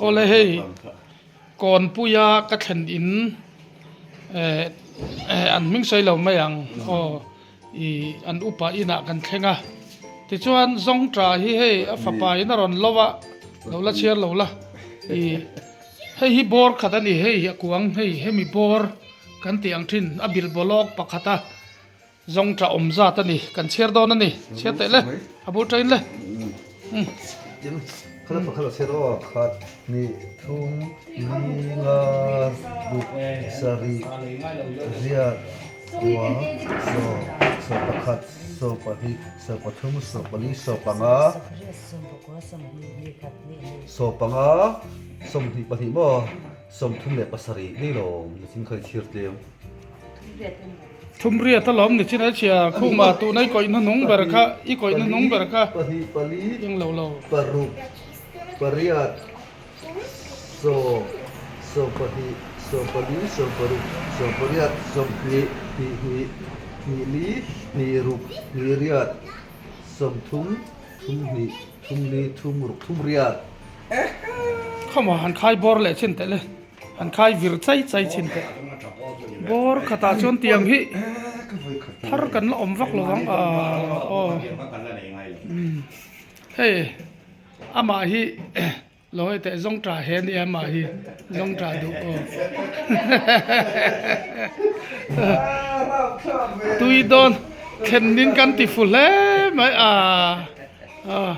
Awle hei Kawnpuia ka thlen in eh eh an hming sawi lo mai ang aw ih an upa inah kan thleng a tichuan Zawngṭah hi hei a fapa in a rawn lo a lo la chhiar lo la ih hei hi bawr khat a ni hei a kuang hei hemi bawr kan tih ang thin a bilhbawlawk pakhat a. Zawng tah awm zat a ni. Kan chhiar dawn a ni. Chhiar teh le. A bul tain le. Tin, khala pakhat a chhiar aw. Khat, hnih, thum, li, nga, ruk, sarih, riat, kua, sawm, sawmpakhat, sawmpahnih, sawmpathum, sawmpali, sawmpanga, sawmpanga, 22 maw, 37 ni lo, nichin kha i chhiar tlem. Thumriat alawm ni chin a chhia khuma tuna i kawih hnuhnung ber kha i kawih hnuhnung ber kha Pahnih pali eng lo lo. Paruk pariat sawm 12 14 16 18 20 hnih hnih li hnih ruk hnih riat 30 thumhnih thumli thumruk thumriat. Khawmaw han khai bawr leh chin teh le. An khai vir chai chai thin teh. Bawr khatah chuan tiang hi thar kan la awm vak lo vang a aw hei amah hi lo hei teh zawng tah he nia amah hi zawng tah duh aw tui dawn thlen nin kan ti fu hle mai a aw.